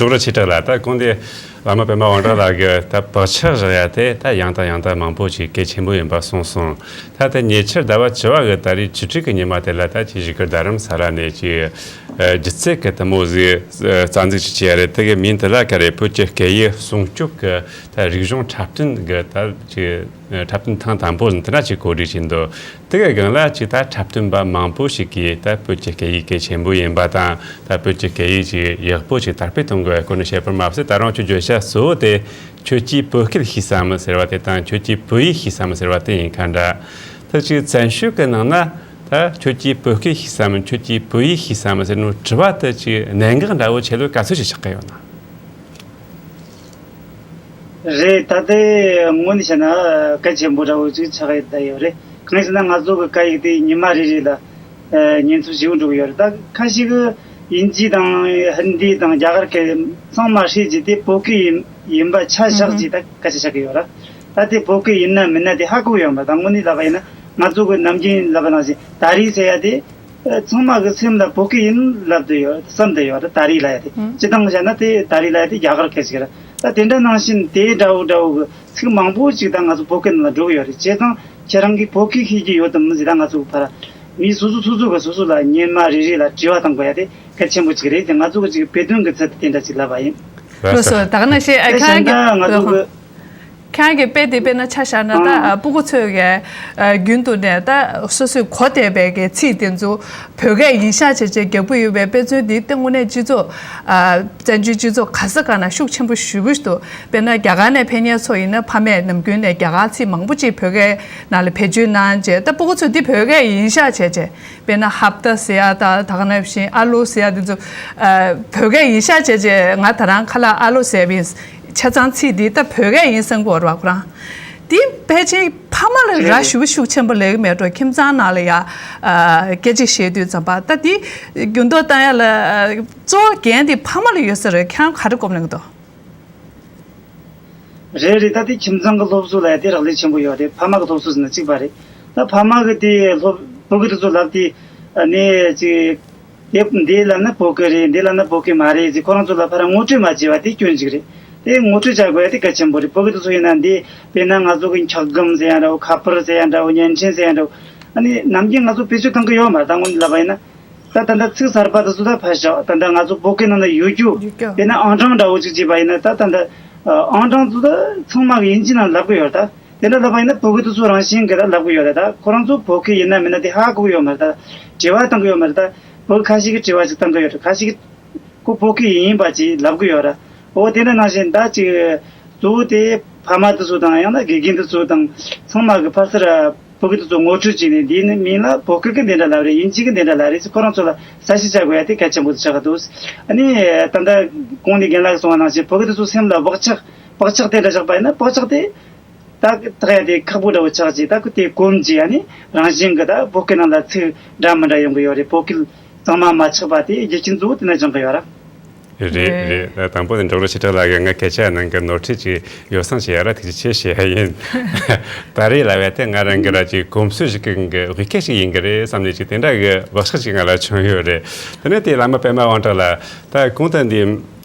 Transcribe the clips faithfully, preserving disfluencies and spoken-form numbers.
རྡོག་རོ་ཆེ་དྲགས་ལ། ད་གོང་དེ་བླ་མ་པདྨ་དབང་གྲགས་ལགས་ཀྱིས་ད་བག་ཆགས་བཞག་ཡ་དེ་ད་ཡང་དང་ཡང་དག་མང་པོ་ཞིག་གལ་ཆེན་པོ་ཡིན་པ་གསུངས་སོང་། ད་ལྟ་ཉེ་ཆར་ཟླ་བ་བཅུ་པ་གི་ད་རེས་བཅུ་དྲུག་གི་ཉི་མ་དེ་ལ་ད་ཅིག་བཞུགས་སྒར་རྡ་རམ་ས་ལ་ནས་ཅིག་ཨ་སྒྱུ་རྩལ་གྱི་དེ་མོ་ཟིག་ཨ་རྩ་འཛུགས་ཅིག་བྱས་རེད། དེ་གི་མིང་དེ་ལ་ག་རེ་བོད་ཀྱི་སྐད་ཡིག་སྲུང་སྐྱོབ་ཀྱི་ད་རིག་གཞུང་འཁྲབ་སྟོན་གྱི་ད་ཅིག་འཁྲབ་སྟོན་ཐེངས་དང་པོ་ཟིན་དེ་འདྲ་ཅིག་གོ་སྒྲིག་བྱས་འདུག། དེ་གི་སྒང་ལ་ཅིག་ད་འཁྲབ་སྟོན་པ་མང་པོ་ཞིག་གིས་ད་བོད་ཀྱི་སྐད་ཡིག་གལ་ཆེན་པོ་ཡིན་པ་དང་། ད་བོད་ཀྱི་སྐད་ཡིག་ཅིག་ཡག་པོ་ཅིག་དར་སྤེལ་གཏོང་དགོས་པའི་སྐོར་ནས་བཤད་པར་མ་ཟད། ད་རུང་ཁྱོད་བརྗོད་བྱ་གཙོ་བོ་དེ་ཁྱོད་ཀྱིས་བོད་སྐད་ཤེས་སམ་ཟེར་བ་དེ་དང་ཁྱོད་ཀྱིས་བོད་ཡིག་ཤེས་སམ་ཟེར་བ་དེ་ཡིན་ཁ་འདྲ། ད་ཅིག་བཙན་བྱོལ་གྱི་ནང་ན་ད་ཁྱོད་ཀྱིས་བོད་སྐད་ཤེས་སམ་ཁྱོད་ཀྱིས་བོད་ཡིག་ཤེས་སམ་ཟེར་ནོ་དྲི་བ་དེ་ཅིག་གནད་འགག་འདྲ་བོ་ཆེ་ལོས་ག་ཚོད་ཅིག་ཆགས་ཀྱི་ཡོད་ན། རེད། ད་ལྟའི་ངོས་ནས་བཤད་ན་གལ་ཆེན་པོ་འདྲ་བོ་ཅིག་ཆགས་ཡོད་ད་ཡོད་རེད། གང་ཡིན་ཟེར་ན་ང་ཚོ་གི་སྐད་ཡིག་དེ་ཉི་མ་རེ་རེ་ལ་ཨ་ཉམས་གསོ་བྱེད་འགྲོ་གི་ཡོད་རེད། ད་ཁ་ཤས་ཀྱིས་དབྱིན་ཇི་དང་ཧིན་དི་དང་རྒྱ་གར་སྐད་ཚང་མ་ཧྲིལ་གྱིས་དེ་བོད་སྐད་ཡིན་ཡིན་པ་ཆ་བཞག་ཅིག་ད་སྐད་ཆ་བཤད་གི་ཡོད་རེད། ད་དེ་བོད་སྐད་ཡིན་ན་མིན་ན་དེ་ཧ་གོ་ཡོད་མ་རེད། ད་དངོས་གནས་ལབ་པ་ཡིན་ན་ང་ཚོ་གི་ནམ་རྒྱུན་ལབ་པ་ནང་བཞིན་ད་རེས་ཟེར་ཡ་དེ། ཚང་མ་གི་སེམས་ལ་བོད་སྐད་ཡིན་ལབ་བསྡད་ཡོད། བསམ་བསྡད་ཡོད་རེད། ད་རེས་ལབ་ཡ་དེ། ཨང་། སྤྱིར་བཏང་བཤད་ན་དེ་ད་རེས་ལབ་ཡ་དེ་རྒྱ་གར་སྐད་ཅིག་རེད། ད་དེ་འདྲ་ནང་བཞིན་དེ་འདྲ་བོ་འདྲ་བོ་གི་ཚིག་མང་པོ་ཅིག་ད་ང་ཚོ་བོད་སྐད་ནང་ལ་འགྲོ་གི་ཡོད་རེད། བྱས་ཙང་ཁྱེད་རང་གིས་བོད་སྐད་ཤེས་ཀྱི་ཡོད་དམ་མིན་ཟེར། ད་ང་ཚོ་གི་ཕར་མི་སོ་སོ་སོ་སོ་གི་སོ་སོ་ལ་ཉི་མ་རེ་རེ་ལ་དྲི་བ་བཏང་དགོས་ཡ་དེ་གལ་ཆེན་པོ་ཅིག་རེད། དེ་ང་ཚོ་གི་ཅིག་དཔེ་སྟོན་གི་ཚུལ་དུ་དེ་འདྲ་ཅིག་ལབ་པ་ཡིན། ལགས་སོ། ད་ག་ནང་བཞིན་ཨ་ཁྱེད་རང་གི་ད་ང་ཚོ་གི་ཁྱེད་རང་གིས་དཔེ་དེ་དཔེར་ན་ཆ་བཞག་ན་ད། ཨང་། ཨ་སྤུ་གུ་ཚོས་ཀྱི་ཨ་རྒྱུན་དུ་ནས་ད་སོ་སོས་གོ་བསྡད་པའི་གི་ཚིག་དེ་ཚོ་བོད་སྐད་ཡིན་ཤག་བྱས་བྱས་རྒྱག་གི་ཡོད་པའི་དཔེ་མཚོན་འདི་ལྟ་དངོས་གནས་སྤྱི་ཚོགས་ཨ་བཙན་བྱོལ་སྤྱི་ཚོགས་ག་ས་ག་ན་ཤུགས་ཆེན་པོ་ཞེ་པོ་ཞིག་འདུག། དཔེར་ན་རྒྱ་གར་ནས་ཕེབས་མཁན་ཚོ་ཡིན་ན་ཕ་མས་ནམ་རྒྱུན་ནས་རྒྱ་གར་ཚིག་མང་པོ་ཅིག་བོད་སྐད་ནང་ལ་བེད་སྤྱོད་གནང་བྱས། ད་སྤུ་གུ་ཚོས་འདི་བོད་སྐད་ཡིན་ཤག་བྱས་བྱས། དཔེར་ན་ཧབ་ཏ་ཟེར་ཡ་ད་ད་ག་ནང་བཞིན་ཨ་ལོ་ཟེར་ཡ་འདི་ཚོ་ཨ་བོད་སྐད་ཡིན་ཤག་བྱས་བྱས། ང་ད་རང་ཁ་ལག་ཨ་ལོ་ཟེར་བ་ཡིན། ཆ་ཚང་ཚིག་འདི་ད་བོད་སྐད་ཡིན་བསམ་གྱི་ཡོད་རེད་བ་ཁོ་རང་། འདི་ཕལ་ཆེར་ཕ་མ་ལ་རེད་ར་རེད། ཞུ་ཤུགས་ཆེན་པོ་ལས་ཀྱི་མེད་འགྲོ། ཁྱིམ་ཚང་ནང་ལ་ཡ་ཨ་སྐད་ཆ་བཤད་དུས་ཙམ་པ་ད་འདི་འགྱུར་ལྡོག་བཏང་ཡ་ལ་ཨ་གཙོ་བོ་འགན་འདི་ཕ་མ་ལ་ཡོད་ས་རེད། ཁྱེད་རང་ག་རེ་སྒོམ་ལེན་གྱི་འདུག། རེད་རེད། ད་དེ་ཁྱིམ་ཚང་གི་སློབ་གསོ་ལ་ཡ་དེ་རག་ལས་ཆེན་པོ་ཡོད་རེད། ཕ་མ་གི་སློབ་གསོ་ཟེར་ན་གཅིག་པ་རེད། ད་ཕ་མ་གི་དེ་སློབ་བུ་གི་དེ་ཚོ་ལབ་དེ་ཨ་ནི་ཅིག་དེ་འདི་ལབ་ན་བོད་སྐད་རེད། འདི་ལབ་ན་བོད་སྐད་མ་རེད་ཅེས་ཁོ་རང་ཚོ་ལ་ཕར་ངོ་སྤྲོད་མ་བྱས་པ་དེ་སྐྱོན་ཅིག་རེད། དེ་ངོ་སྤྲོད་བྱ་དགོས་ཡ་དེ་གལ་ཆེན་པོ་རེད། བོད་སྐད་དེ་ཚོ་ཡིན་ན་འདི་དཔེར་ན་ང་ཚོ་གི་འཁྱག་སྒམ་ཟེར་ཡ་འདྲ་བོ། ཁ་པར་ཟེར་ཡ་འདྲ་བོ། བརྙན་འཕྲིན་ཟེར་ཡ་འདྲ་བོ། ཨ་ནི་ནམ་རྒྱུན་ང་ཚོ་བེད་སྤྱོད་གཏོང་གི་ཡོད་མ་རེད། ད་དངོས་གནས་ལབ་པ་ཡིན་ན། ད་ད་ལྟ་ཚིག་གསར་པ་དེ་ཚོ་ད་ཕར་བཞག། ད་ལྟ་ང་ཚོ་བོད་སྐད་ནང་ན་ཡོད་རྒྱུ། ཡོད་རྒྱུ། དཔེར་ན་ཨང་གྲངས་འདྲ་བོ་ཅིག་བྱས་པ་ཡིན་ན། ད་ད་ལྟ་ཨང་གྲངས་ཚོ་ད་ཚང་མ་གི་དབྱིན་ཇི་ནང་ལབ་གི་ཡོད་རེད། ད་དེ་འདྲ་ལབ་པ་ཡིན་ན་བོད་སྐད་དེ་ཚོ་རང་བཞིན་གྱི་ད་ལབ་གི་ཡོད་རེད། ད་ཁོ་རང་ཚོ་བོད་སྐད་ཡིན་ན་མིན་ན་དེ་ཧ་གོ་གི་ཡོད་མ་རེད། ད་དྲི་བ་བཏང་གི་ཡོད་མ་རེད། ད་བོད་ཁ་ཤས་ཀྱིས་དྲི་བ་ཅིག་བཏང་གི་ཡོད་རེད། ཁ་ཤས་ཀྱིས་ཁོ་བོད་སྐད་ཡིན་པ་ཅིག་ལབ་གི་ཡོད་རེད། འོ་དེ་འདྲ་ནང་བཞིན་ད་ཅིག་གཙོ་བོ་དེ་ཕ་མ་དེ་ཚོ་དང་ཡང་ན་དགེ་རྒན་དེ་ཚོ་དང་ཚང་མ་གི་ཕར་ཚུར་བོད་སྐད་དེ་ཚོ་ངོ་སྤྲོད་བྱས་ནས། འདི་ནི་མིང་ལ་བོད་སྐད་ཀྱི་འདི་འདྲ་ལབ་རེད། དབྱིན་ཇི་གི་འདི་འདྲ་ལབ་རེད་ཟེར་ཁོ་རང་ཚོ་ལ་གསལ་བཤད་བྱ་དགོས་ཡ་དེ་གལ་ཆེན་པོ་དེ་ཆགས་ཀྱི་འདུག། ཨ་ནི་ད་ལྟ་གོང་ནས་རྒན་ལགས་གསུངས་པ་ནང་བཞིན་བོད་སྐད་དེ་ཚོ་སེམས་ལ་བག་ཆགས་བག་ཆགས་དེ་འདྲ་བཞག་པ་ཡིན་ན། བག་ཆགས་དེ་ད་དག་ཡ་དེ་ཁག་པོ་འདྲ་བོ་ཆགས་ཀྱི། ད་ཁོ་དེ་གོམས་ཀྱི་ཨ་ནི་རང་བཞིན་གྱི་ད་བོད་སྐད་ནང་ལ་ཚིག་འདྲ་མི་འདྲ་ཡོང་གི་ཡོད་རེད། བོད་སྐད་གཙང་མ་མ་ཆགས་པ་དེ་རྒྱུ་རྐྱེན་གཙོ་བོ་དེ་ན་སྦྱང་གི་ཡོད་ར། རེད། རེད། རེད། ད་དང་པོ་ནས་འབྲོག་རུ་ཆེ་ཕྲ་ལགས་ཀྱིས་ང་སྐད་ཆ་ནང་གི་ནོར་འཁྲུལ་ཅིག་ཡོ་བསྲང་བྱེད་ཡ་ར་ཐུགས་རྗེ་ཆེ་ཞུ་ཡ་ཡིན། ད་རེས་ལབ་ཡ་དེ་ང་རང་གི་ར་ཅིག་གོམས་སྲོལ་ཞིག་གི་གི་དབུས་སྐད་ཞིག་ཡིན་གི་རེད་བསམ་ནས་ཅིག་དེ་འདྲ་གི་བག་ཆགས་ཅིག་ང་ལ་བྱུང་ཡོད་རེད། དེ་ནས་དེ་བླ་མ་པདྨ་དབང་གྲགས་ལགས། ད་གོང་དུ་འདི་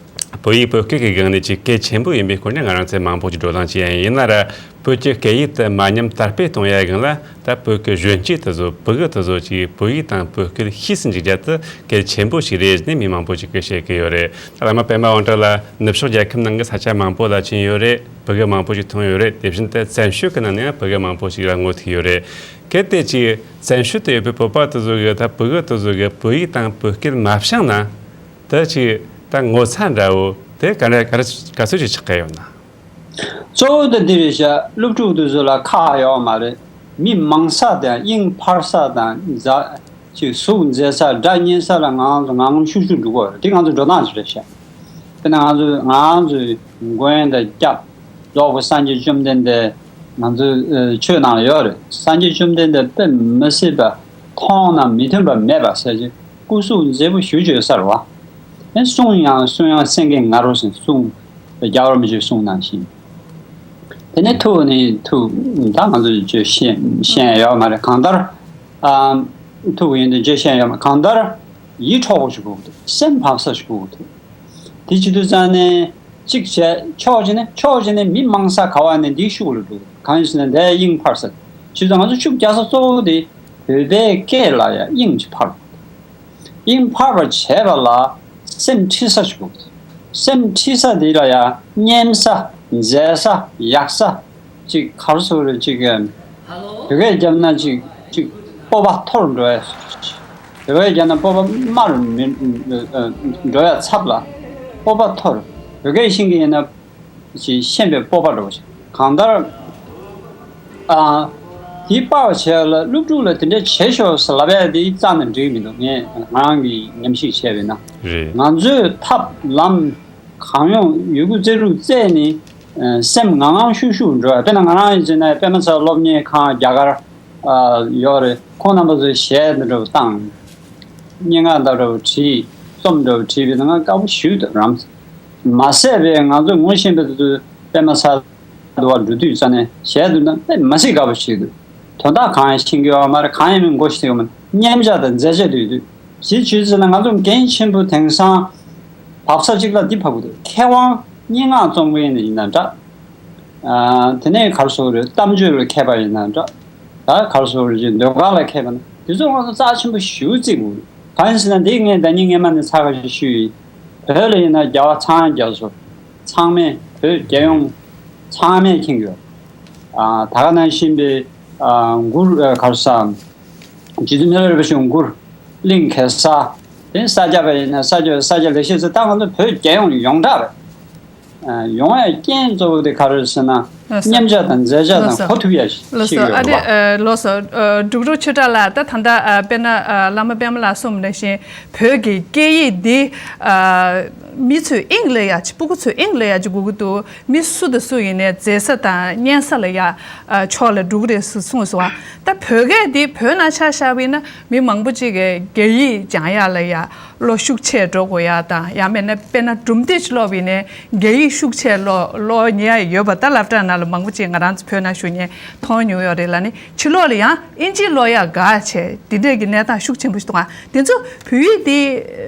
བོད་ཡིག་བོད་སྐད་ཀྱི་སྒང་ནས་ཅིག་གལ་ཆེན་པོ་ཡིན་པའི་སྐོར་ནས་ང་རང་ཚོས་མང་པོ་ཅིག་བགྲོ་གླེང་བྱས་ཡིན། ཡིན་ན་ར་བོད་ཀྱི་སྐད་ཡིག་དེ་མ་ཉམས་དར་སྤེལ་གཏོང་ཡ་སྒང་ལ། ད་བོད་ཀྱི་གཞོན་སྐྱེས་དེ་ཚོ་བུ་གུ་དེ་ཚོ་ཅིག་བོད་ཡིག་དང་བོད་སྐད་ཤེས་སུ་འཇུག་རྒྱུ་དེ་གལ་ཆེན་པོ་ཞིག་རེད་ནས་མི་མང་པོ་ཅིག་གིས་བཤད་ཀྱི་ཡོད་རེད། ད་བླ་མ་པདྨ་དབང་གྲགས་ལགས་ནུབ་ཕྱོགས་རྒྱལ་ཁབ་ནང་གི་ས་ཆ་མང་པོ་ལ་ཕྱིན་ཡོད་རེད། བུ་གུ་མང་པོ་ཞིག་མཐོང་ཡོད་རེད། དེ་བཞིན་དུ་བཙན་བྱོལ་གྱི་ནང་ནས་ཡང་བུ་གུ་མང་པོ་ཞིག་ལ་ངོ་ཐུག་ཡོད་རེད། གལ་ཏེ་ཅིག་བཙན་བྱོལ་དུ་ཡོད་པའི་བོད་པ་དེ་ཚོ་གིས་ད་བུ་གུ་དེ་ཚོ་གིས་བོད་ཡིག་དང་བོད་སྐད་མ་སྦྱངས་ན། ད་ཅིག་ད་ངོ་ཚ་འདྲ་བོ་དེ་ག་འདྲ་ག་རེ་ག་ཚོད་ཅིག་ཆགས་ཀྱི་ཡོད་ན། གཙོ་བོ་དེ་འདི་རེད་ཤག། སློབ་ཕྲུག་དེ་ཚོ་ལ་ཁག་ཡོད་མ་རེད། མི་མང་ས་དང་དབྱིངས་འཕར་ས་དང་། ཛ་ཅིག་གཟུགས་མཛེས་ས། སྒྲ་སྙན་ས་ལ་ངང་ངང་ཤུགས་ཤུགས་འགྲོ་གི་ཡོད་རེད། དེ་ང་ཚོ་འགྲོ་སྟངས་ཅིག་རེད་ཤག། དཔེར་ན་ང་ཚོ་ང་ཚོའི་མགོན་དང་སྐྱབས་རྫོགས་པའི་སངས་རྒྱས་བཅོམ་ལྡན་འདས་ང་ཚོའི་ཨ་ཆོས་ནང་ལ་ཡོད་རེད། སངས་རྒྱས་བཅོམ་ལྡན་འདས་དཔེ་མི་སྲིད་པ་མཐོང་ན་མི་མཐུན་པ་མེད་པ་ཟེར་གྱི། སྐུ་གཟུགས་མཛེས་པོ་ཞེ་པོ་ཅིག་ཡོད་ས་རེད་བ། ཨེ་གསུང་ཡང་གསུང་ཡང་སེང་གེ་ང་རོ་ཟེར་གསུང་། རྒྱལ་བ་རིན་པོ་ཆེའི་གསུང་ནང་བཞིན། དེ་ནས་ཐུགས་ནི་ཐུགས་ད་ང་ཚོ་བརྗོད་ཤེས་ཤེས་ཡོད་མ་རེད། གང་ལྟར་ཨ་ཐུགས་ཡོན་ཏན་བརྗོད་ཤེས་ཡོད་མ་རེད། གང་ལྟར་ཡིད་འཕྲོག་པོ་ཞིག་དགོས་ཀྱི་འདུག། སེམས་ཕམ་ས་ཞིག་དགོས་ཀྱི་འདུག། དེ་བྱེད་དུས་ཙང་ནས་གཅིག་བྱས་ཕྱོགས་གཅིག་ནས་ཕྱོགས་གཅིག་ནས་མི་མང་ས་ག་བ་ནས་འདི་ཤུགས་ལ་འགྲོ། གང་ཡིན་ཟེར་ན་འདི་དབྱིངས་འཕར་ས། བྱས་ཙང་ང་ཚོ་ཤུགས་རྒྱག་ས་གཙོ་བོ་དེ་བོད་པའི་སྐད་ལ་ཡང་དབྱིངས་ཅིག་འཕར། དབྱིངས་འཕར་བར་བྱེད་པ་ལ་སེམས་ཁྲིད་ས་ཞིག་དགོས། སེམས་ཁྲིད་ས་དེ་ལ་ཡང་སྙན་ས་མཛེས་ས་ཡག་ས་ཅིག་ག་རེ་ཟེར་དགོས་རེད། ཅིག་བོད་སྐད་བརྒྱབ་ན་ཅིག་ཅིག་སྤོབས་པ་མཐོ་རུ་འགྲོ་ཡ། བོད་སྐད་བརྒྱབ་ན་སྤོབས་པ་དམའ་རུ་མི་འགྲོ་ཡ། ཚབ་ལ་སྤོབས་པ་མཐོ་རུ། བོད་སྐད་ཤེས་ཀྱི་ཡིན་ན་ཅིག་ཤེས་པའི་སྤོབས་པ་འགྲོ་བ་ཞིག་གང་ལྟར། ཨ། དེ་སྤར་བ་བྱས་ལ་སློབ་ཕྲུག་ལ་དེ་འདྲ་བྱེད་ཤོག་ཟེར་ལབ་ཡ་དེ་རྩ་ནས་འགྲིག་མི་འདུག་ངས་ང་རང་གིས་ཉམས་ཞིབ་བྱས་པ་ཡིན་ན། རེད། ང་ཚོས་ཐབས་ལམ་གང་ཡོང་ཡོད་རྒུ་རྩལ་རུ་བཙལ་ནས་ཨ་སེམས་ངང་ངང་ཤུགས་ཤུགས་འགྲོ་ཡ། དཔེར་ན་ང་རང་ཡིན་ཟེར་ན་པད་མ་ཚ་སློབ་གཉེར་ཁང་རྒྱ་གར་ཨ་ཡོད་རེད། ཁོང་རྣམ་པ་ཚོས་གཞས་འདི་འདྲ་བོ་བཏང་། སྙན་ངག་འདྲ་བོ་བྲིས། རྩོམ་འདྲ་བོ་བྲིས་པའི་ནང་དཀའ་པོ་ཞིག་ཏུ་རམ། མ་ཟད་པའི་ང་ཚོ་ངོ་ཤེས་པའི་དུས་པད་མ་ཚ་འདུ་བ་འགྲོ་དུས་ཙ་ནས་གཞས་འདི་ན་དཔེ་མ་སྲིད་དགའ་པོ་ཞིག་འདུག་དོན་དག་གང་ཡང་ཤེས་ཀྱི་ཡོད་མ་རེད། གང་ཡང་མི་མགོ་ཤེས་ཡོད་མ་རེད། སྙན་ཆ་དང་མཛེས་ཆ་དུ་ཡོད་དུས་གཞི་བྱས་ཚུལ་ན་ང་ཚོ་འགན་ཆེན་པོ་དེང་སང་བབས་ས་གཅིག་ལ་འདི་བབས་དགོས་འདུག་མཁས་དབང་སྙན་ངག་རྩོམ་མཁན་ཡིན་ན་འདྲ། ཨ་དེ་ནས་ག་རེ་ཟེར་དགོས་རེད། གཏམ་བརྗོད་ལ་མཁས་པ་ཡིན་ན་འདྲ། ད་ག་རེ་ཟེར་དགོས་རེད། ཅིག་ཟློས་གར་ལ་མཁས་པ་ན་དེ་ཚོ་ང་ཚོ་རྩ་ཆེན་པོ་ཞེ་པོ་བརྩི་དགོས་རེད། གང་ཡིན་ཟེར་ན་འདི་ངས་ཟླ་ཉིན་སྔས་མ་ནས་ཚ་ཁ་ཞིག་ཞུས་ཡིན། བོད་ལ་ཡིན་ན་རྒྱལ་བ་ཚངས་དབྱངས་རྒྱ་མཚོ་ཚང་མས་བོད་རྒྱལ་ཡོངས་ཚང་མས་མཁྱེན་གྱི་ཡོད། ཨ་ད་ག་ནང་བཞིན་པའི་ཨ་མགུར་ཨ་ག་རེ་ཟེར། རྗེ་བཙུན་མི་ལ་རས་པ་ཆེན་མགུར་གླིང་གེ་སར། དེ་ས་སྐྱ་པ་ཡིན་ན་ས་སྐྱ་ས་སྐྱ་ལེགས་བཤད་ཟེར། ད་ང་ཚོ་བོད་རྒྱལ་ཡོངས་ཡོངས་གྲགས་རེད། ཡོང་བའི་རྐྱེན་གཙོ་བོ་དེ་ག་རེ་ཟེར་ན། ལགས་སོ། སྙན་ཆ་དང་མཛེས་ཆ་དང་ལགས་སོ། གོ་ཐུབ་ཡ་ཞིག་ལགས་ཤིག་སོ། ཡོད་ཨ་རེད་པ། ཨ་ལགས་སོ། ཨ་འབྲུག་སྒྲུབ་ཆོས་གྲགས་ལགས། ད་ད་ལྟ་ཨ་དཔེར་ན་ཨ་བླ་མ་པད་མ་ལགས་གསུངས་པ་ནང་བཞིན་བོད་ཀྱི་སྐད་ཡིག་འདི་ཨ་མི་ཚོས་དབྱིངས་ལ་ཡ་ཅིག་སྤུ་གུ་ཚོས་དབྱིངས་ལ་ཡ་ཅིག་དགོས་ཀྱི་འདུག་མི་སུ་དང་སུ་ཡིན་ནའི་མཛེས་ས་དང་སྙན་ས་ལ་ཡ་ཨ་ཕྱོགས་ལ་འགྲོ་གི་རེད་ཟེར་གསུངས་སོང་བ། ད་བོད་སྐད་འདི་བོད་ནང་ཆ་བཞག་པ་ཡིན་ན་མི་མང་པོ་ཅིག་གིས་རྒྱ་ཡིག་སྦྱང་ཡ་ལ་ཡ། བློ་ཤུགས་ཆེ་འགྲོ་དགོས་ཡ་དང་། ཡང་མིན་ན་དཔེར་ན་གྲུབ་མཐའ་ཅིག་ཀློག་པ་ཡིན་ནའི་རྒྱ་ཡིག་ཤུགས་ཆེ་ཀློག་ཀློག་ཉན་ཡ་ཡོད་པ། ད་སློབ་གྲྭ་ནང་ལ་མང་པོ་ཅིག་ང་རང་ཚོ་བོད་ནང་བཞུགས་ཉན་མཐོང་མྱོང་ཡོད་རེད་ལ་ནི། ཕྱི་ལོགས་ལ་ཡང་ཨིན་ཇི་ཀློག་ཡ་དགའ་བྱས་དེ་འདྲས་ཀྱི་གནས་སྟངས་ཤུགས་ཆེན་པོ་ཞིག་འདུག་ག་དེ་ཚོ་བོད་ཡིག་དེ་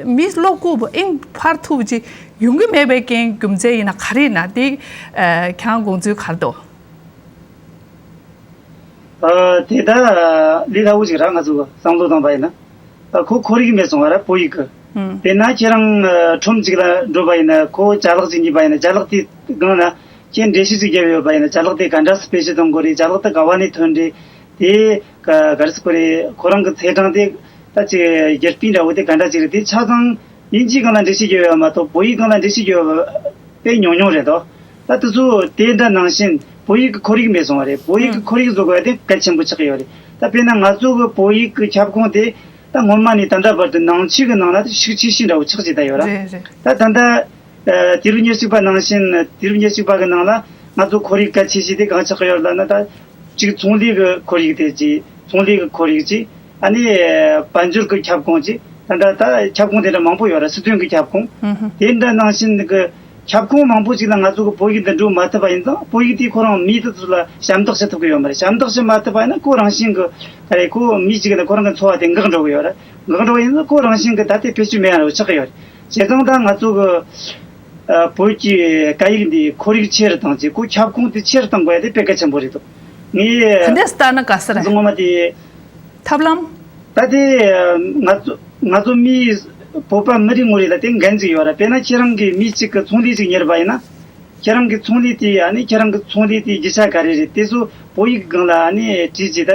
མི་ཀློག་དགོས་པ་ཨིན་འཕར་ཐུབ་པ་ཅིག་ཡོང་གི་མེད་པའི་རྐྱེན་རྒྱུ་མཚན་ཡིན་ན་ག་རེ་ཡིན་ན། དེ་ཨ་ཁྱེད་རང་དགོངས་ཚུལ་ག་རེ་འདུག་ཨ་དེ་ད་ལས་སླ་པོ་ཞིག་ར། ང་ཚོ་བསམ་བློ་བཏང་པ་ཡིན་ན། ཨ་ཁོ་ཁོར་ཡུག་མེད་སོང་བ་ར། བོད་ཡིག་གི་ཨུམ། དཔེར་ན་ཁྱེད་རང་ཨ་ཁྲོམ་ཅིག་ལ་འགྲོ་པ་ཡིན་ན། ཁོ་ཅ་ལག་ཅིག་ཉོས་པ་ཡིན་ན། ཅ་ལག་དེའི་སྒང་ལ་ཁྱེད་འགྲེལ་བཤད་ཅིག་བརྒྱབ་ཡོད་པ་ཡིན་ན། ཅ་ལག་དེ་ག་འདྲ་སེ་བེད་སྤྱོད་གཏོང་དགོས་རེད། ཅ་ལག་དེ་ག་བ་ནས་ཐོན་རེད། དེ་ག་ག་རེ་ཟེར་དགོས་རེད། ཁོ་རང་གི་ཚེས་གྲངས་དེ་ད་ཅིག་རྒྱུ་སྤུས་འདྲ་བོ་དེ་ག་འདྲ་ཅིག་རེད། དེ་ཆ་ཚང་དབྱིན་ཇིའི་སྒང་ལ་འགྲེལ་བཤད་བརྒྱབ་ཡོད་མ་གཏོགས་བོད་ཡིག་སྒང་ལ་འགྲེལ་བཤད་བརྒྱབ་ཡོད་པ་དཔེ་ཉུང་ཉུང་རེད་དོ། ད་དེ་ཚོ་དེ་འདྲ་ནང་བཞིན་བོད་ཡིག་གི་ཁོར་ཡུག་མེད་སོང་བ་རེད། བོད་ཡིག་གི་ཁོར་ཡུག་བཟོ་དགོས་ཡ་དེ་གལ་ཆེན་པོ་ཆགས་ཀྱི་ཡོད་རེད། ད་དཔེར་ན་ང་ཚོ་གི་བོད་ཡིག་གི་ཁྱབ་ཁོངས་དེ་ད་སྔོན་མ་ནས་ད་ལྟ་བར་དུ་ནང་ཆོས་ཀྱི་ནང་ལ་ཤུགས་ཆེ་ཤོས་འདྲ་བོ་ཆགས་ཀྱི་ད་ཡོད་ར། རེད་རེད། ད་ད་ལྟ་ཨ་དུས་རབས་ཉེར་གཅིག་པ་ནང་བཞིན་དུས་རབས་ཉེར་གཅིག་པ་གི་ནང་ལ་ང་ཚོ་ཁོར་ཡུག་གལ་ཆེ་ཤོས་དེ་གང་ཆགས་ཀྱི་ཡོད་ལབ་ན། ད་གཅིག་ཚོང་ལས་ཀྱི་ཁོར་ཡུག་དེ་གཅིག་ཚོང་ལས་ཀྱི་ཁོར་ཡུག་གཅིག་ཨ་ནི་དཔལ་འབྱོར་གྱི་ཁྱབ་ཁོངས་གཅིག་ད་ལྟ་ད་ཁྱབ་ཁོངས་དེ་འདྲ་མང་པོ་ཡོད་ར། སྲིད་དོན་གྱི་ཁྱབ་ཁོངས། ཨུ་ཧུ། དེ་འདྲ་ནང་བཞིན་གྱི་ཁྱབ་ཁོངས་མང་པོ་ཅིག་ལ་ང་ཚོ་གི་བོད་ཡིག་འདི་འགྲོ་མ་ཐུབ་པ་ཡིན་ཙང་། བོད་ཡིག་དེ་ཁོ་རང་མི་དེ་ཚོ་ལ་ཞབས་འདེགས་ཞུ་ཐུབ་ཀྱི་ཡོད་མ་རེད། ཞབས་འདེགས་ཞུ་མ་ཐུབ་པ་ཡིན་ན་ཁོ་རང་བཞིན་གྱི་ག་རེ་ཁོ་མི་གཅིག་ལ་ཁོ་རང་གི་འཚོ་བ་དེ་འགག་འགྲོ་གི་ཡོད་རེད། འགག་འགྲོ་བ་ཡིན་ན་ཁོ་རང་བཞིན་གྱི་ད་ལྟའི་བེད་སྤྱོད་མེད་ཡ་རུ་ཆགས་ཀྱི་ཡོད་རེད། བྱས་ཙང་ད་ང་ཚོ་གི་ཨ་བོད་ཀྱི་སྐད་ཡིག་འདི་ཁོར་ཡུག་ཆེ་རུ་བཏང་ཅིག་ཁོ་ཁྱབ་ཁོངས་དེ་ཆེ་རུ་བཏང་དགོས་ཡ་དེ་དཔེ་གལ་ཆེན་པོ་རེད་འདུག་ངས་ག་འདྲས་ལྟ་ན་དགའ་ས་རེད། ངོ་མ་དེ་ཐབས་ལམ། ད་དེ་ང་ཚོ་ང་ཚོ་མི་བོད་པ་མི་རེ་ངོ་རེ་ལ་དེ་འགན་ཅིག་ཡོད་ར། དཔེར་ན་ཁྱེད་རང་གིས་མི་གཅིག་གི་ཚོང་ལས་ཅིག་གཉེར་བ་ཡིན་ན། ཁྱེད་རང་གི་ཚོང་ལས་དེ་ཨ་ནི་ཁྱེད་རང་གི་ཚོང་ལས་དེའི་རྒྱུ་ཆ་ག་རེ་རེད། དེ་ཚོ་བོད་ཡིག་སྒང་ལ་ཨ་ནི་བྲིས་ཅིག་ད་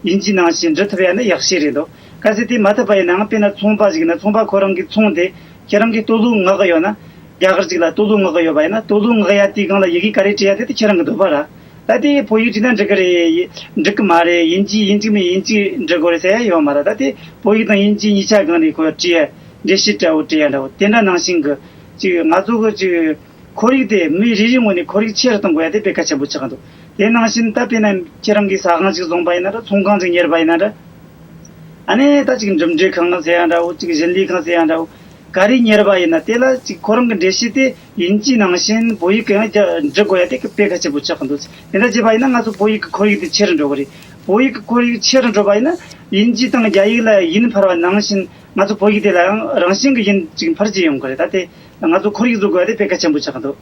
དབྱིན་ཇི་ནང་བཞིན་འབྲི་ཐུབ་ཡ་ན་ཡག་ཤོས་རེད་འདུག་གལ་སྲིད་དེ་མ་ཐུབ་པ་ཡིན་ནའང་དཔེར་ན་ཚོང་པ་ཞིག་ཡིན་ན་ཚོང་པ་ཁོ་རང་གི་ཚོང་དེ་ཁྱེད་རང་གིས་སྟོད་ལུགས་མངགས་གི་ཡོད་ན། རྒྱ་གར་ཅིག་ལ་སྟོད་ལུགས་མངགས་གི་ཡོད་པ་ཡིན་ན། སྟོད་ལུགས་མངགས་ཡ་དེའི་སྒང་ལ་ཡི་གེ་ག་རེ་བྲིས་ཡ་དེ་དེ་ཁྱེད་རང་གི་འདོད་པ་ར། ད་དེ་བོད་ཡིག་བྲིས་ན་འགྲིག་གི་རེད། འགྲིག་གི་མ་རེད། དབྱིན་ཇི་དབྱིན་ཇི་མིན་དབྱིན་ཇི་འབྲི་དགོས་རེད་ཟེར་ཡ་ཡོད་མ་རེད། ད་དེ་བོད་ཡིག་དང་དབྱིན་ཇི་གཉིས་ཆ་སྒང་ནས་ཁོ་བྲིས་ཡ་འགྲེལ་བཤད་འདྲ་བོ་བྲིས་ཡ་འདྲ་བོ་དེ་འདྲ་ནང་བཞིན་གི་ཅིག་ང་ཚོ་གི་ཅིག་ཁོར་ཡུག་དེ་མི་རེ་རེའི་ངོས་ནས་ཁོར་ཡུག་ཆེ་རུ་གཏོང་དགོས་ཡ་དེ་དཔེ་གལ་ཆེན་པོ་ཆགས་འདུག་དེ་ནང་བཞིན་ད་དཔེར་ན་ཁྱེད་རང་གིས་ཟ་ཁང་ཅིག་བཟུང་པ་ཡིན་ན་འདྲ། ཚོང་ཁང་ཅིག་གཉེར་བ་ཡིན་ན་འདྲ། ཨ་ནི་ད་ཅིག་འགྲིམ་འགྲུལ་ཁང་ཟེར་ཡ་འདྲ་བོ། ཅིག་ཞིང་ལས་ཁང་ཟེར་ཡ་འདྲ་བོ། ག་རེ་གཉེར་བ་ཡིན་ན་དེ་ལ་ཅིག་ཁོ་རང་གི་འགྲེལ་བཤད་དེ་དབྱིན་ཇི་ནང་བཞིན་བོད་ཡིག་གི་ཡང་རྒྱ་འབྲི་དགོས་ཡ་དེ་དཔེ་གལ་ཆེན་པོ་ཆགས་འདུག་དེ་འདྲ་བྱས་པ་ཡིན་ན་ང་ཚོ་བོད་ཡིག་གི་ཁོར་ཡུག་དེ་ཆེ་རུ་འགྲོ་གི་རེད། བོད་ཡིག་གི་ཁོར་ཡུག་ཆེ་རུ་འགྲོ་བ་ཡིན་ན་དབྱིན་ཇི་དང་རྒྱ་ཡིག་ལ་དབྱིན་འཕར་བ་ནང་བཞིན་ང་ཚོ་བོད་ཡིག་དེ་ལ་ཡང་རང་བཞིན་གྱི་དབྱིན་ཅིག་འཕར་གྱི་ཡོང་གི་རེད། ད་དེ་ ང་ཚོ་ཁོར་ཡུག་བཟོ་དགོས་པ་དེ་དཔེ་གལ་ཆེན་པོ་ཆགས་འདུག།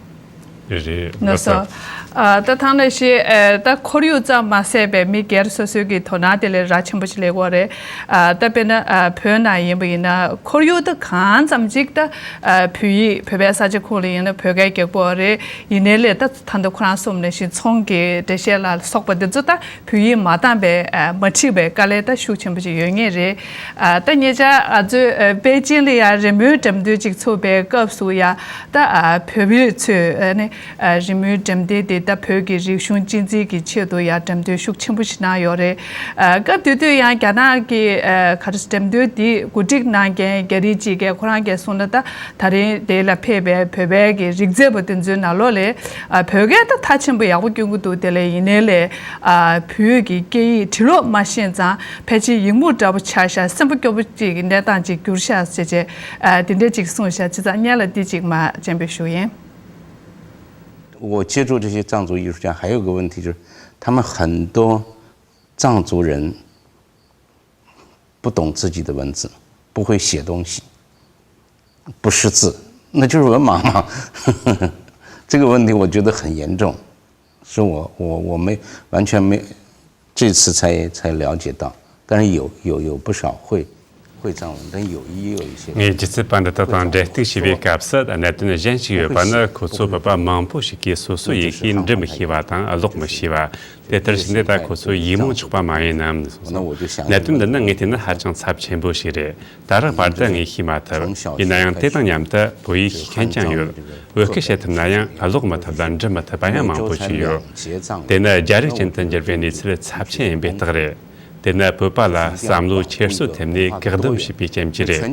རེད་རེད། ལགས་སོ། ཨ། ད་ཐང་ལ་ཤི། ཨ། ད་ཁོར་ཡུག་ཙམ་མ་ཟད་པའི་མི་སྒེར་སོ་སོའི་གི་དོ་སྣང་དེ་ལས་ར་ཆེན་པོ་ཞིག་ལས་དགོས་རེད། ཨ། ད་དཔེར་ན། ཨ། བོད་ནང་ཡིན་པ་ཡིན་ན་ཁོར་ཡུག་ད་གང་ཙམ་ཅིག་ད། ཨ། བོད་ཡིག་བོད་པའི་ས་ཆ་ཁོངས་ལ་ཡིན་ན་བོད་སྐད་རྒྱག་དགོས་རེད། ཡིན་ནའི་ལས་ད་ད་ལྟ་ཁོ་རང་གསུངས་ནང་བཞིན་ཚོང་གི་འགྲེལ་བཤད་ལ་སོགས་པ་འདི་ཚོ་ད་བོད་ཡིག་མ་འདང་པའི། ཨ། མ་འགྲིག་པའི་དཀའ་ལས་ད་ཤུགས་ཆེན་པོ་ཞིག་ཡོད་ངེས་རེད། ཨ། ད་ཉེ་ཆར་ང་ཚོས། ཨ། པེ་ཅིན་ལ་ཡང་རི་མོའི་འགྲེམས་སྟོན་ཅིག་ཚུགས་པའི་སྐབས་སུ་ཡང་ད། ཨ། བོད་པའི་ཚོས། ཨ་ནི། ཨ། རི་མོའི་འགྲེམས་སྟོན་དེ་ད་བོད་ཀྱི་རིག་གཞུང་གཅེས་འཛིན་གྱི་ཆེད་དུ་ཡང་འགྲེམས་སྟོན་ཤུགས་ཆེན་པོ་ཞིག་གནང་ཡོད་རེད། ཨ། སྐབས་དེ་དུས་ཡང་རྒྱ་ནག་གི། ཨ། ག་རེ། འགྲེམས་སྟོན་དེ་གོ་སྒྲིག་གནང་མཁན་རྒྱ་རིགས་གཅིག་གིས་ཁོ་རང་གིས་གསུངས་ན་ད། ད་རིང་དེ་ལ་ཕེབས་པའི་བོད་པའི་གི་རིག་རྩེད་པ་དེ་ཚོའི་ནང་ལོགས་ལ། ཨ། བོད་སྐད་ད་མཐའ་ཆེན་པོ་ཡག་པོ་སྐྱོན་གྱི་འདུག། དེ་ལས་ཡིན་ནའི་ལས། ཨ། བོད་ཀྱི་སྐད་ཡིག་བྲི་ཀློག་མ་ཤེས་ཙང་ཕལ་ཆེར་ཡིག་རྨོངས་འདྲ་པོ་ཆགས་ཤག། སེམས་པ་སྐྱོ་པོ་ཅིག་གི་གནས་སྟངས་ཅིག་གྱུར་ཤག་ཟེར་བྱས། ཨ། དེ་འདྲ་ཅིག་གསུངས་ཤག། བྱས་ཙང་སྔོན་ལ་འདི་ཅིག་མ་སྤྱན་འབུལ་ཞུ་ཡིན། 我接触这些藏族艺术家，还有个问题就是，他们很多藏族人不懂自己的文字，不会写东西，不识字，那就是文盲嘛。这个问题我觉得很严重，是我我我没完全没这次才才了解到，但是有有有不少会会藏文，但有也有一些。 ངས་ཇི་སྲིད་པ་འདི་དག་དང་འབྲེལ་གཏུག་བྱས་པའི་སྐབས་སུ་གནད་དོན་གཞན་ཞིག་ཡོད་པ་ནི། ཁོ་ཚོ་བོད་པ་མང་པོ་ཞིག་གིས་སོ་སོའི་ཡི་གེ་འབྲི་མི་ཤེས་པ་དང་ཀློག་མི་ཤེས་པ། དེ་ལྟར་བྱས་ནས་ད་ཁོ་ཚོ་ཡིག་རྨོངས་ཆགས་པ་མ་ཡིན་ནམ་གསུངས་སོང་། གནད་དོན་འདི་ནི་ངས་བལྟས་ན་ཧ་ཅང་ཚབས་ཆེན་པོ་ཞིག་རེད། ད་རག་བར་དུ་ངས་ཤེས་མ་ཐུབ། ཡིན་ན་ཡང་དེ་དང་མཉམ་དུ་བོད་ཡིག་ཤེས་མཁན་ཀྱང་ཡོད། བོད་སྐད་བཤད་ཐུབ་ན་ཡང་ཀློག་མི་ཐུབ་ལ་འབྲི་མི་ཐུབ་པ་ཡང་མང་པོ་ཞིག་ཡོད། དེ་ནི་རྒྱ་རིགས་ཅན་དུ་འགྱུར་བའི་གནས་ཚུལ་ཚབས་ཆེན་ཡིན་པའི་རྟགས་རེད། དེ་ནི་བོད་པ་ལ་བསམ་བློའི་འཁྱེར་སོ་ཐེབས་ནས་བཀག་སྡོམ་བྱས་པའི་རྐྱེན་གྱིས་རེད།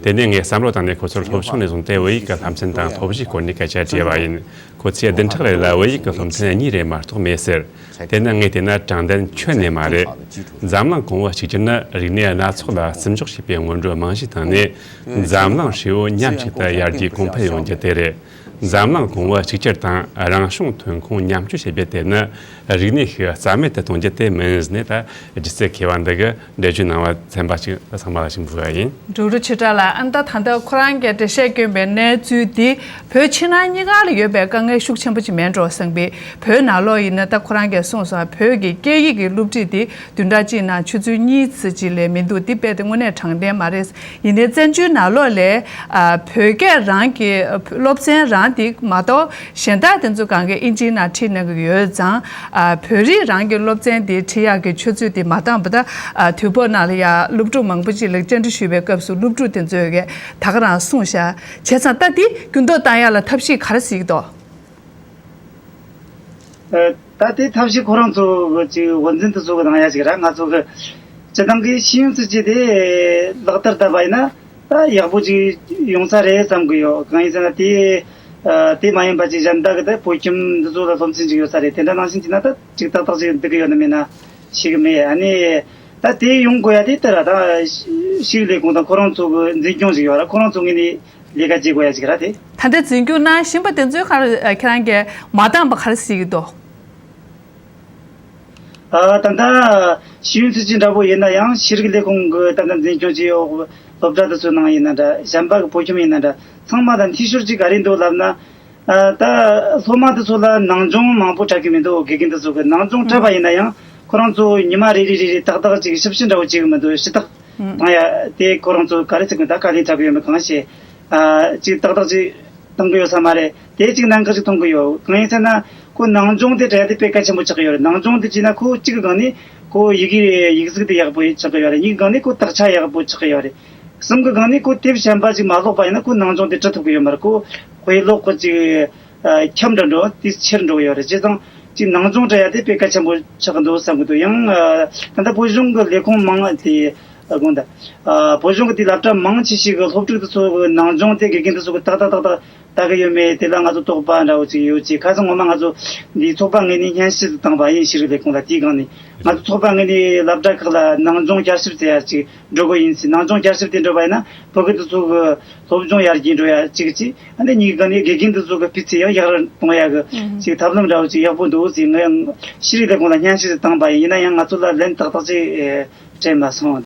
དེ་ནས་ངས་བསམ་བློ་བཏང་ནས་ཁོ་ཚོར་སློབ་སྦྱོང་ནས་བཟུང་སྟེ་བོད་ཡིག་གི་བསླབ་ཚན་དང་སློབ་གཞིའི་སྐོར་ནས་སྐད་ཆ་དྲིས་པ་ཡིན། ཁོ་ཚོས་བདུན་ཕྲག་རེ་ལ་བོད་ཡིག་གི་སློབ་ཚན་གཉིས་རེ་མ་གཏོགས་མེད་ཟེར། དེ་ནི་ངས་བལྟས་ན་དྲང་བདེན་ཁྱོན་ནས་མ་རེད། འཛམ་གླིང་གོང་བུ་གཅིག་གྱུར་ནི་རིག་གནས་སྣ་ཚོགས་ལ་བརྩི་འཇོག་བྱེད་པའི་སྔོན་འགྲོ་རྨང་གཞིའི་སྟེང་ནས། འཛམ་གླིང་ཧྲིལ་བོ་མཉམ་གཅིག་ཏུ་ཡར་རྒྱས་གོང་འཕེལ་ཡོང་རྒྱུ་དེ་རེད། འཛམ་གླིང་གོང་བུ་གཅིག་གྱུར་དང་རང་བྱུང་ཐོན་ཁུངས་མཉམ་སྤྱོད་བྱེད་རྒྱུ་དེ་ནི་རིག་གནས་ཤིག་རྩ་མེད་དུ་གཏོང་རྒྱུ་དེ་མིན་ཟེར་ནས། ད་སྒྱུ་རྩལ་མཁས་པ་འདི་གིས་འགྲེལ་བརྗོད་གནང་བ་ཚན་པ་ཞིག་ཚང་མ་ལ་ཞིག་འབུལ་བ་ཡིན། འབྲུག་རུ་ཆོས་གྲགས་ལགས། ཨ་ནི་ད་ད་ལྟ་ཁོ་རང་གིས་འགྲེལ་བཤད་བསྐྱོན་པའི་གནས་ཚུལ་འདི་བོད་ཕྱི་ནང་གཉིས་ཀ་ལ་ཡོད་པའི་དཀའ་ངལ་ཤུགས་ཆེན་པོ་ཅིག་མིན་འགྲོ་བསམ་པས། བོད་ནང་ལོགས་ཡིན་ན་ད་ཁོ་རང་གིས་གསུངས་སོང་། བོད་ཀྱི་སྐད་ཡིག་གི་སློབ་ཁྲིད་འདི་བདུན་ཕྲག་གཅིག་ནང་ཆུ་ཚོད་གཉིས་ཙམ་ཅིག་ལས་མི་འདུག། འདི་རྦད་དེ་དངོས་གནས་དྲང་བདེན་མ་རེད། ཡིན་ནའི་བཙན་བྱོལ་ནང་ལོགས་ལ། ཨ། བོད་སྐད་རང་གི་སློབ་ཚན་རང་འདི་མ་གཏོགས་གཞན་དག་དེ་ཚོ་གང་ག་ཨིན་ཇིའི་ནང་ཁྲིད་གནང་གི་ཡོད་ཙང་། ཨ། བོད་རིགས་རང་གི་སློབ་ཚན་འདི་ཁྲིད་ཡག་གི་ཆུ་ཚོད་འདི་མ་འདང་པ་ད། ཨ། དུས་བབ་ནང་ལ་ཡང་སློབ་ཕྲུག་མང་པོ་ཅིག་ལ་བཅར་འདྲི་ཞུས་པའི་སྐབས་སུ་སློབ་ཕྲུག་དེ་ཚོས་ཀྱིས་ད་ག་རང་གསུངས་ཤག། བྱས་ཙང་ད་འདི་འགྱུར་ལྡོག་བཏང་ཡག་ལ་ཐབས་ཤེས་ག་རེ་ཟིག་འདུག། ཨ། ད་དེ་ཐབས་ཤེས་ཁོ་རང་ཚོ་གི་ཅིག་འོས་འཛིན་དེ་ཚོ་གི་གནང་ཡ་ཞིག་ར། ང་ཚོ་གི་སྤྱི་བཏང་གི་ཤེས་ཡོན་སྲིད་ཇུས་དེ་ལག་བསྟར་བསྟར་བ་ཡིན་ན་ད་ཡག་པོ་ཅིག་ཡོང་ས་རེད་བསམ་གི་ཡོད། གང་ཡིན་ཟེར་ན་དེ། ཨ། དེ་མ་ཡིན་པ་ཅིག་གཞན་དག་གི་ད་བོད་ཁྱིམ་འདི་ཚོ་ལ་སློབ་ཚན་ཅིག་ཡོད་ས་རེད། དེ་འདྲ་ནང་བཞིན་བྱས་ན་ད་ཅིག་ཏག་ཏག་ཅིག་འདུག་གི་ཡོད་ན་མེད་ན་ཤེས་གི་མེད། ཨ་ནི་ད་དེ་ཡོང་དགོས་ཡ་དེ་ལྟར་ད་ཤེས་རིག་ལས་ཁུངས་དང་ཁོ་རང་ཚོ་གི་འཛིན་སྐྱོང་ཅིག་ཡོད་ར། ཁོ་རང་ཚོ་ངོས་ནས་ལས་ཀ་བྱེད་དགོས་ཡ་ཅིག་ར་དེ། ད་ལྟ་འཛིན་སྐྱོང་གནང་བཞིན་པ་དེ་ཚོའི་ཁར་ཁྱེད་རང་གིས་མ་འདང་པ་ག་རེ་གཟིགས་ཀྱི་འདུག། ཨ། ད་ལྟ་ཤེས་ཡོན་སྲིད་ཇུས་འདྲ་པོ་ཡིན་ན་ཡང་ཤེས་རིག་ལས་ཁུངས་ཀྱི་ད་ལྟ་འཛིན་སྐྱོང་བྱེད་ཡོད་སློབ་གྲྭ་དེ་ཚོའི་ནང་ཡིན་ན་འདྲ། གཞན་པ་གི་བོད་ཁྱིམ་ཡིན་ན་འདྲ། ཚང་མ་ད་འཐུས་ཤོར་ཅིག་ག་རེ་འདུག་ལབ་ན། ཨ། ད་སློབ་མ་དེ་ཚོ་ལ་ནང་སྦྱོང་མང་པོ་སྤྲད་ཀྱི་མི་འདུག། དགེ་རྒན་དེ་ཚོ་གི་ནང་སྦྱོང་སྤྲད་པ་ཡིན་ན་ཡང་ཁོ་རང་ཚོ་ཉི་མ་རེ་རེ་རེ་རེ་ཏག་ཏག་ཅིག་ཞིབ་བཤེར་འདྲ་པོ་བྱེད་ཀྱི་མི་འདུག། ཞུ་དག་བཏང་ཡ་དེ་ཁོ་རང་ཚོ་ག་རེ་ཟེར་དགོས། ད་དཀའ་ལས་འཕྲད་ཀྱི་ཡོད་མེད་གང་ཤེས། ཨ། ཅིག་ཏག་ཏག་ཅིག་བཏང་གི་ཡོད་ས་མ་རེད། དེ་ཅིག་གནད་འགག་ཅིག་མཐོང་གི་ཡོད། གང་ཡིན་ཟེར་ན་ཁོ་ནང་སྦྱོང་དེ་སྤྲད་ཡ་དེ་དཔེ་གལ་ཆེན་པོ་ཆགས་ཀྱི་ཡོད་རེད། ནང་སྦྱོང་དེ་བྱས་ན་ཁོ་གཅིག་གི་སྒང་ནས་ཁོ་ཡི་གེ་ཡིག་གཟུགས་དེ་ཡག་པོ་ཆགས་ཀྱི་ཡོད་རེད། གཉིས་ཀྱི་སྒང་ནས་ཁོ་དག་ཆ་ཡག་པོ་ཆགས་ཀྱི་ཡོད་རེད། གསུམ་གྱི་སྒང་ནས་ཁོ་དེབ་གཞན་པ་ཅིག་མ་ཀློག་པ་ཡིན་ན་ཁོ་ནང་སྦྱོང་དེ་འབྲི་ཐུབ་ཀྱི་ཡོད་མ་རེད། ཁོ་དཔེ་ཀློག་གི་ཅིག་ཨ། ཁྱབ་འགྲོ་འགྲོ་དེ་ཆེར་འགྲོ་གི་ཡོད་རེད། བྱས་ཙང་ཅིག་ནང་སྦྱོང་སྤྲད་ཡ་དེ་དཔེ་གལ་ཆེན་པོ་ཆགས་ཀྱི་འདུག་བསམ་གྱི་འདུག། ཡང་ཨ། ད་ལྟ་བོད་གཞུང་གི་ལས་ཁུངས་མང་དེ་ཨ། དགོངས་དག། ཨ། བོད་གཞུང་གི་དེ་སློབ་གྲྭ་མང་ཆེ་ཤོས་ཀྱི་སློབ་ཕྲུག་དེ་ཚོ་གི་ནང་སྦྱོང་དེ་དགེ་རྒན་དེ་ཚོ་གི་ཏག་ཏག་ཏག་ཏག་ལྟ་གི་ཡོད་མེད་དེ་ལ་ང་ཚོ་དོགས་པ་འདྲ་བོ་ཅིག་ཡོད་ཅེས། ཁ་སང་ངོ་མ་ང་ཚོ་འདིའི་ཚོགས་པ་ངོས་ནས་སྙན་ཞུ་ཞིག་བཏང་པ་ཡིན། ཤེས་རིག་ལས་ཁུངས་ལ། དེའི་སྒང་ནས་ང་ཚོ་ཚོགས་པ་ངོས་ནས་སློབ་གྲྭ་ཁག་ལ་ནང་སྦྱོང་བསྐྱར་ཞིབ་བྱེད་ཡ་ཅིག་འགྲོ་དགོས་ཡིན་ཟེར། ནང་སྦྱོང་བསྐྱར་ཞིབ་དེ་འགྲོ་བ་ཡིན་ན་བོད་སྐད་དེ་ཚོ་གི་སློབ་སྦྱོང་ཡར་རྒྱས་འགྲོ་ཡ་གཅིག་ཅིག། ཨ་ནི་གཉིས་ཀ་ནས་དགེ་རྒན་དེ་ཚོ་གི་སྤུས་ཚད་ཡང་ཡག་རུ་གཏོང་ཡ་གི་ཅིག་ཐབས་ལམ་འདྲ་བོ་ཅིག་ཡག་པོ་འདུག་ཟེར། ང་ཡང་ཤེས་རིག་ལས་ཁུངས་ལ་སྙན་ཞུ་ཞིག་བཏང་པ་ཡིན། ཡིན་ན་ཡང་ང་ཚོ་ལ་ལན་ཏག་ཏག་ཅིག་སྤྲད་མ་སོང་།